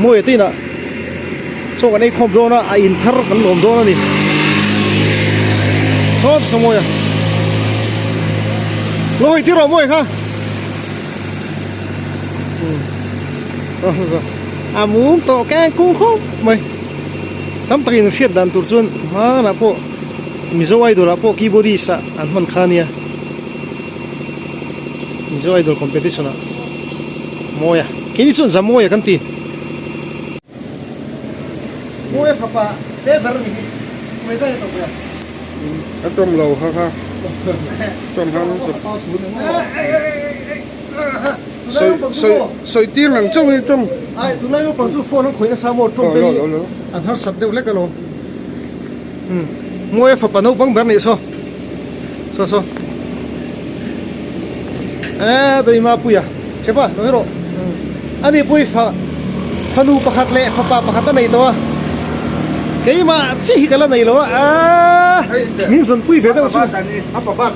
Mawia te inah chaw kan ei khawm dawn a, a in thar kan lawm dawn a ni. Saw saw Mawia. Lo hawi tir rawh Mawia kha. A mum tawh keng kung khawp mai. Tam takin hriat dan tur chuan hmanah pawh Mizo Idol ah pawh keyboardist ah an hman kha a nia. Mizo Idol competition ah Mawia keini chuan Zamawia kan ti. Mawia fapa te ber a ni hi. Mawia zai a tawp ve a. A tawng lo kha kha. Tawng kha Sawi tir lang chauh hi tawng. Ai tunlai naupang chu phone an khawih nasa maw tawng te hi an harsat deuh hlek alawm. Mawia fapa naupang ber nih saw. Saw saw. Eee tui Mapuia Chepa lo hi rawh. Ani pui fa fanu pakhat leh fapa pakhat a nei tawh a. Keimah chi hi ka la nei lo a. Aaa min zawnpui ve deuh chu. Apa bat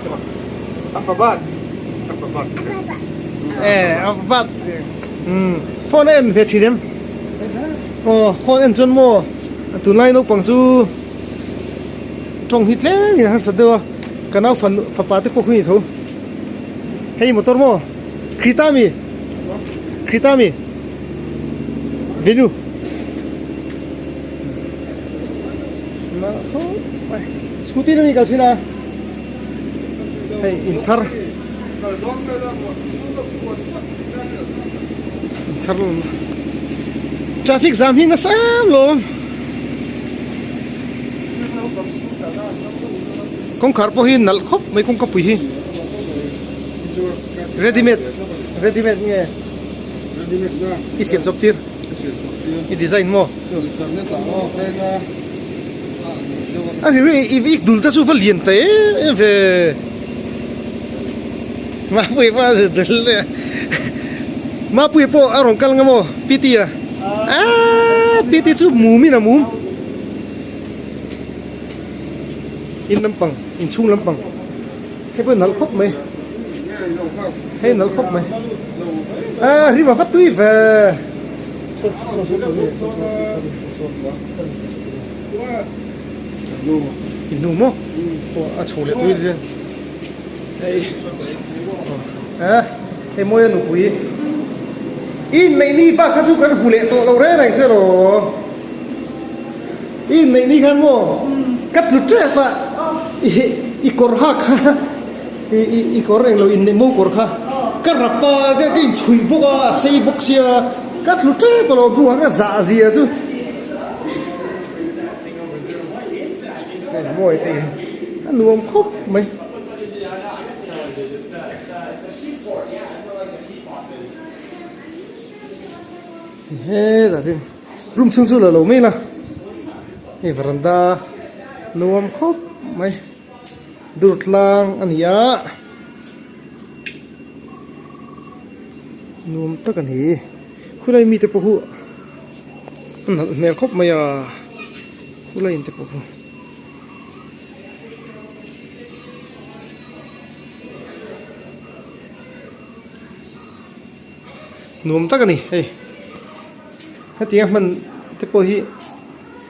apa bat apa bat. Eee apa bat. Phone a en ve thin em? Aw phone en chuan maw tunlai naupang chu tawng hi tlem in a harsat deuh a ka nau fapa te pawh khu ni tho hei motor maw Creta mi Creta mi Venue scooty na mi kal thin a hei in thar in thar traffic jam hi nasa em lawm. Kawngkhar pawh hi nalh khawp mai kawngka pui hi ready made ready made nge i siam chawp tir i design maw a ri ri i dul te chu va lian ta em em ve mapui pawh a dul leh mapui pawh a rawn kal nga maw pt a aaa pt chu mum in a mum. In lampang inchhung lampang hei pawh nalh khawp mai hei nalh khawp mai ah rim a va tui ve innu maw aw a chho leh tui hian hei ah hei mawi a nupui inneih ni bak kha chu kan hmu leh tawh lo reng reng che rawh. I inneih ni khan maw ka tlu tep a i kawr hak kha i kawr englo inneih mo kawr kha ka rap a ka inchhuih bawk a a sei bawk sia ka tlu tep a lo hnuah ka zah zia chu mawi te in a nuam khawp mai. Hetah hian room chhung chu la lo mai la hei veranda nuam khawp mai dur tlang a ni a nuam tak a ni khulai mite pawh hu a nalh hmel khawp mai a khulai in te pawh khu. Nuam tak a ni hei hetiang a hman te pawh hi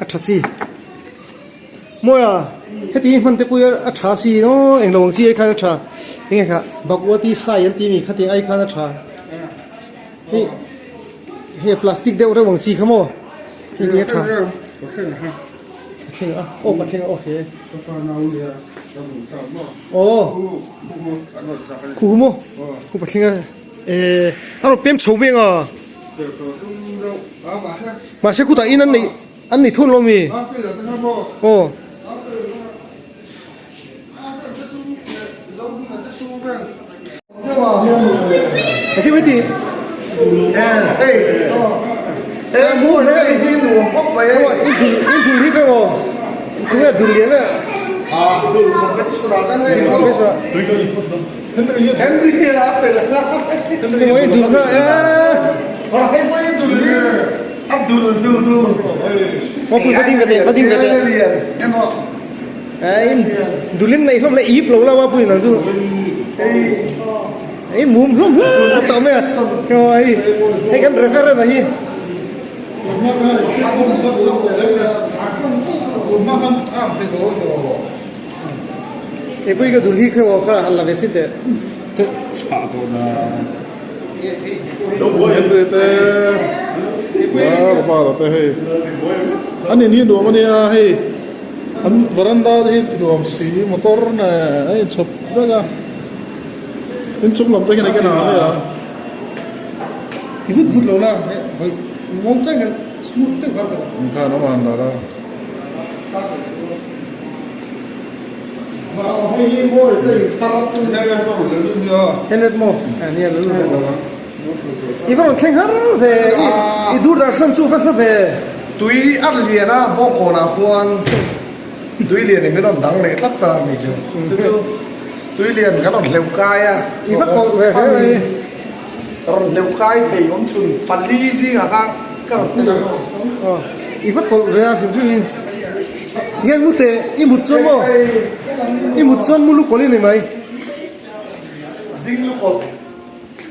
a tha chi mawi a heti hi hman te pawh hi a tha si aw englo ang chi ai khan a tha enge kha bagwati sai an tih a mi khatiang ai khan a tha hei hei plastic deuh reuh ang chi kha maw heti a tha. Patling a aw patling a okay aw khuh maw khuh patling a eh a rawn pem chho veng a mahse khutah in an neih an nei thun lo mi aw. Dulin neih hlawm leh ip lo la pui nang chu ei mum hlawm hle tawh mai a hei hei kan reference a hi. Keipui ka dul hi khaw kha han la ve sin teh. An in hi nuam ania hei an veranda te hi nuam si motor nen a inchhawp vek a inchung lam te hian enge a nia. I vut vut lo la hei muang chang hian smooth deuh khan tawh. Khan a man dar a. Henry maw nia lo lut lo ang. I va rawn thleng har ve i Doordarshan chu va hla ve. Tui a lian a bawngkawnah khuan tui lian in min rawn dang leh tlat ta a ni chu. Chu chu tui lian kan rawn hleuh kai a. I va kawlh ve hle mai. Rawn hleuh kai thei awm chhun pali zingah khan ka rawn hleuh a. I va kawlh ve a hrim hrim in. Tihian mu teh i mut chuan maw? I mut chuan mu lu kawlh i ni mai. Ding lu kawlh.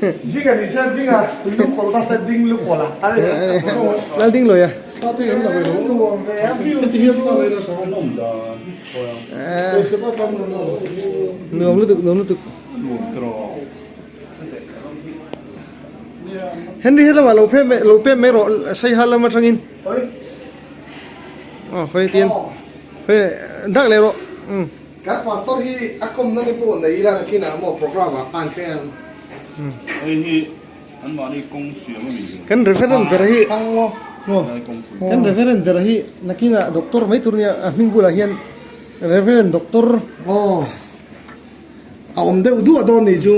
Ding a ni se ding a lu kawlh ta se ding lu kawlh a. Lal ding lawi a. Nuam lutuk nuam lutuk. Henry he lamah lo pem lo pem mai rawh Saiha lam atangin aw khawi tian khawi dak leh rawh umm. Kan pastor hi a kawmna te pawh nei ila nakinah maw program ah khan thleng ang. Hei hi anmahni kawng siam a ni. Kan reverend ber hi kan reverend ber hi nakinah doctor mai tur nia a hming bulah hian reverend doctor. Aw. A awm deuh duah dawn nih chu.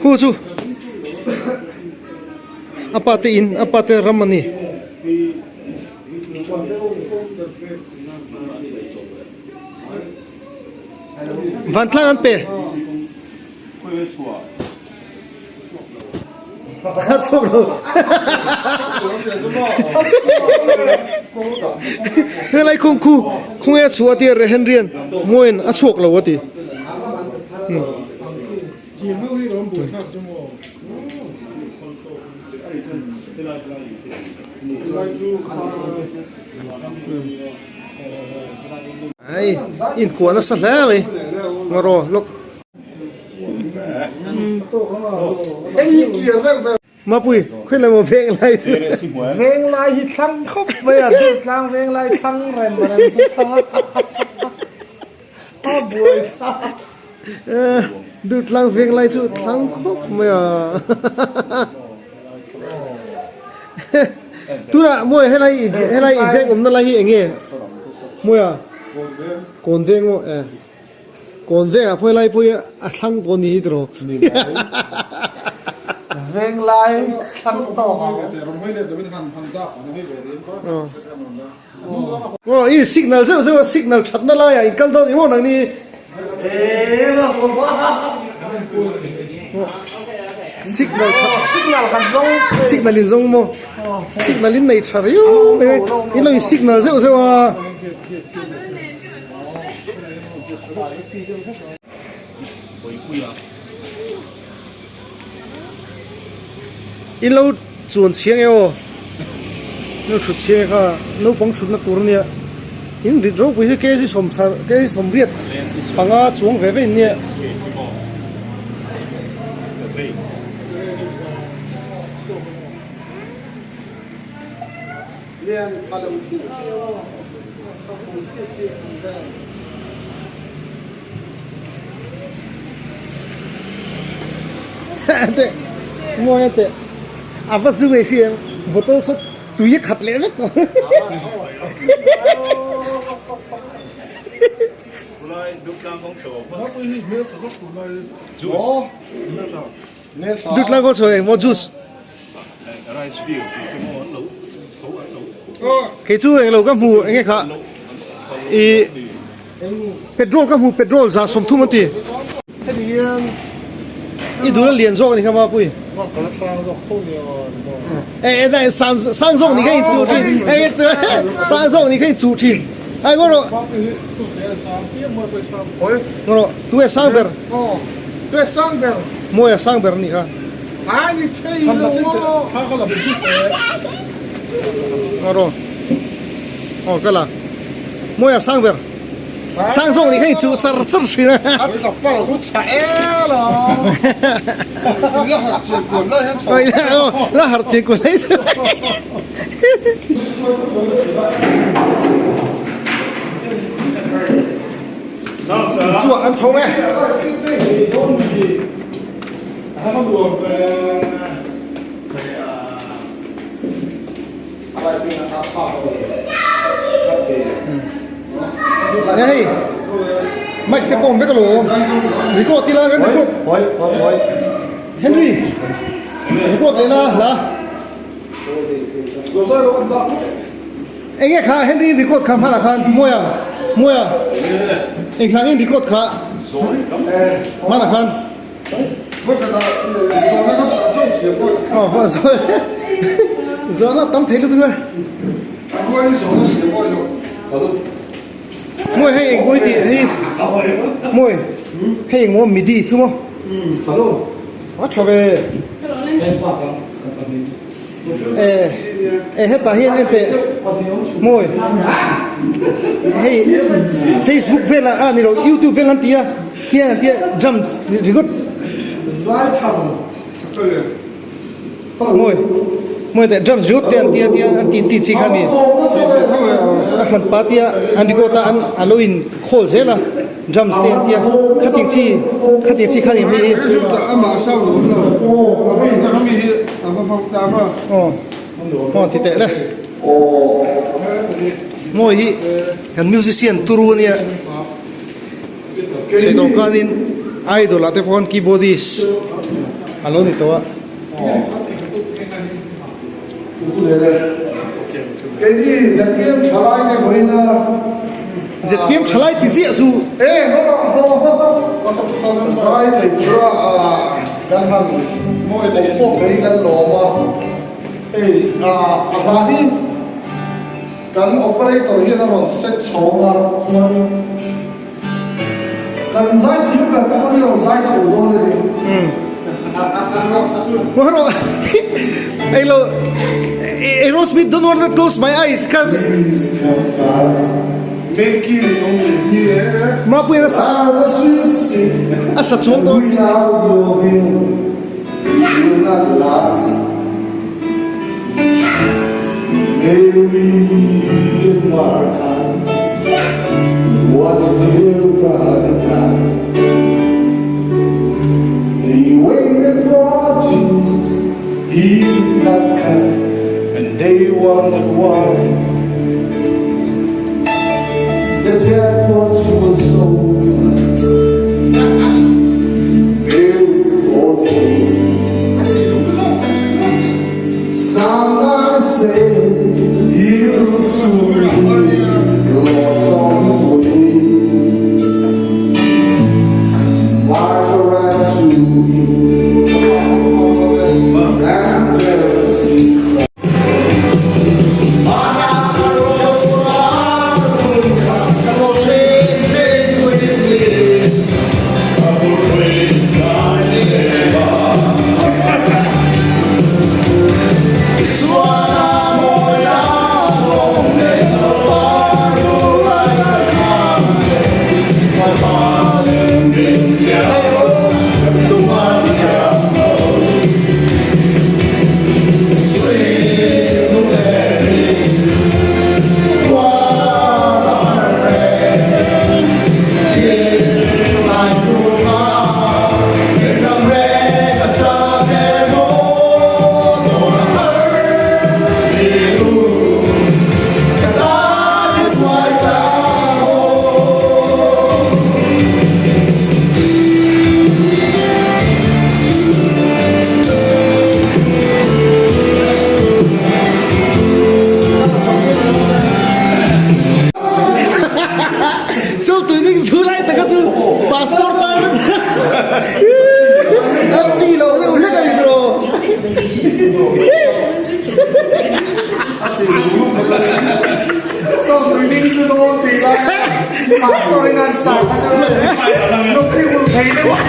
Khu chu a pa te in a pa te ram a ni. Vantlang an pe. A chhuak lo. Helai khung khu khung e chhuah tir re Henry an Moin a chhuak lo a ti. Ai inkuah nasa hle mai ngaw lawk. Mapui, khawi lai maw veng lai chu. Veng lai hi thlang khawp mai a, Durtlang veng lai thlang rem rem a buai thlak. Durtlang veng lai chu thlang khawp mai a. Tunah mawi helai helai i veng awmna lai hi eng nge? Mawi a, kawn veng maw? Kawn vengah pawh helai pawh hi a thlang tawh a ni hi tiraw. Venglai thlang tawk ang. Aw i signal zeuh zeuh a signal thatna laiah in kal dawn i maw nang ni. Signal that signal kan zawng signal in zawng maw signal in nei tha riau mai in lo in signal zeuh zeuh a. In lo chuan chiang e aw in lo thut chiang e kha naupang thutna tur ania in rit ropui hi kg sawmsar kg sawmriat panga chuang ve ve in nia. Lian pa lo chiah chiah aw, ka fuh chiah chiah ang vel. Teh mawi a teh a va zu ngei hri em bottle saw tui a khat leh vek tawh. Dutlang kawng chho engmaw juice. Kei chu englo ka hmu enge kha ih petrol ka hmu petrol zah 30 an ti i dul a lian zawk a ni kha mapui eh eh sang sang zawk ni kha in chuh thin eh chu sang zawk ni kha in chuh thin. Ai ngaw rawh. Ngaw rawh. Tunge sang ber? Tunge sang ber? Mawia sang ber anih kha. Ngaw rawh. Aw ka la. Mawia sang ber. Sang zawk nih kha i chuh char char thin a. A chapal khu chha el a. La harh chian kuan lai hian chho. La harh chian kuan lai. Chuah an chho nge. Hei mic te pawh awm vek alawm record ila kan record Henry record leh la hla enge kha Henry record kha hmanah khan Mawia Mawia eng hla nge record kha hmanah khan. Zawhna tam thei lutuk a. Mawi hei eng mawi tih hei mawi hei eng maw midi chu maw. A tha ve. E hetah hian en teh mawi hei Facebook velah a ni lo YouTube vel an ti a tiang an tia jump ringawt mawi mawi teh jump ringawt te an tia tia an ti ti chi kha mi a hran pa tia an record a an a lo in khawl zel a. Drums te an tia khatiang chi khatiang chi khan in hei hi aw aw ti teh le mawi hi kan musician turu ania chheidawng khanin idol ah te pawh khan keyboardist a lo ni tawh a. Keini ZPM thalai te vawiin a. ZPM thalai ti ziah chu. E zai thei tura kan han mawi tawh pawh thei kan lawm a, hei a hla hi kan operator hian a rawn set chhawng a chuan kan zai thiam ber te pawh hi a rawn zai chho dawn a ni. Ei lo Aerosmith don't wanna close my eyes kha Mapuian a sa a sa chuang dawn. Tui ding chu dawn tih lai pastor in an sa kha chu nukri ulh thei deuh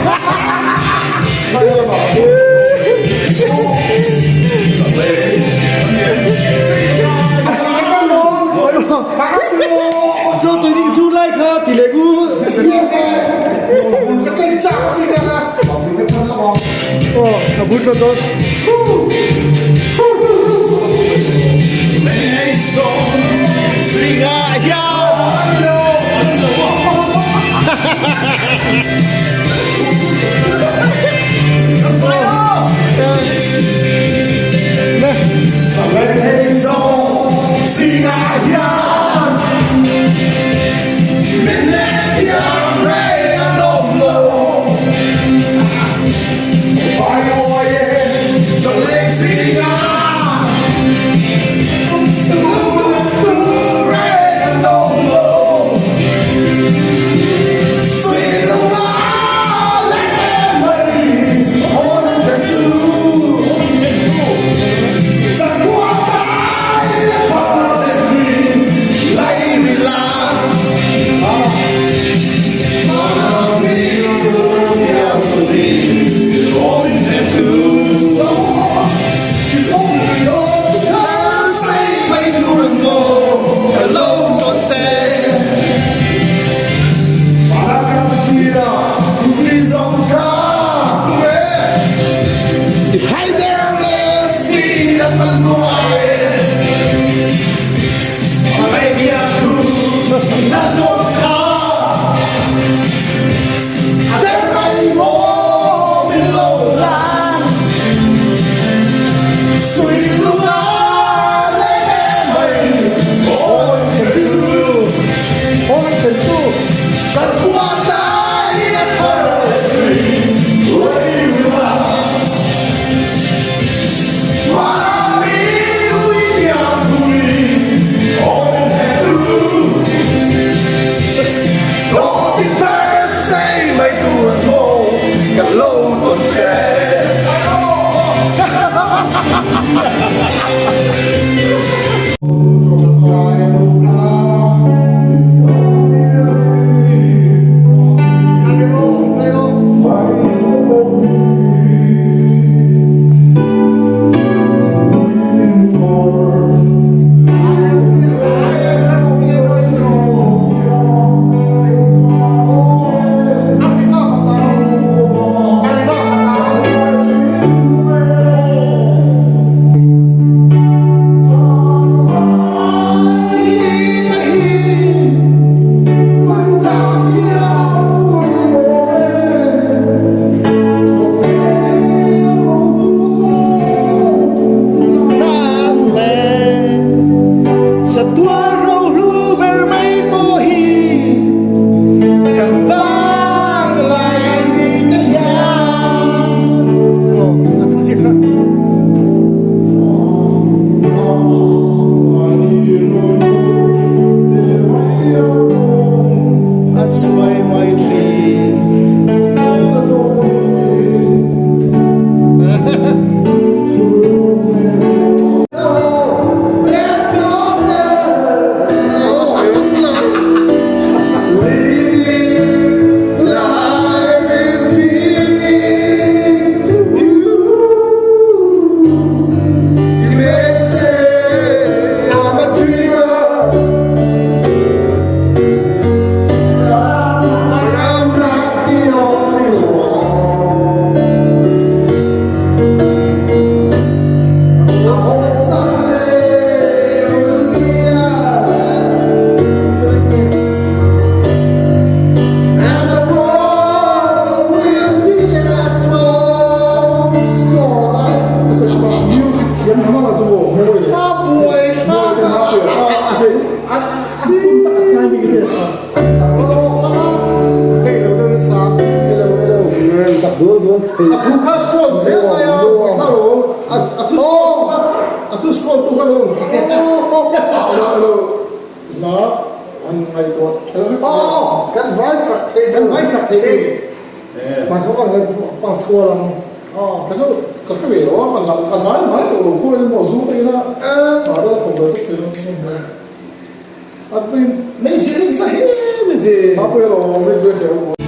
Zo tui ding chu lai kha ti leh u. Aw a bul tan dawn. A thu kha scroll zel mai a, thla lo a thu scroll tu kha a thu scroll tu kha lo Hla an ngaihtuah kher vek a. Kan vai sak thei kan vai sak thei thei. Hmai kha van ngai pass kual ang. Ka chu ka hre ve lo a, ka lam ka zai mai tawh lo khawi emaw zu te ina hna vel thawk ve tawp thei lo. A tuin Meizial in va hem ve. Mapui alawm meizial heu.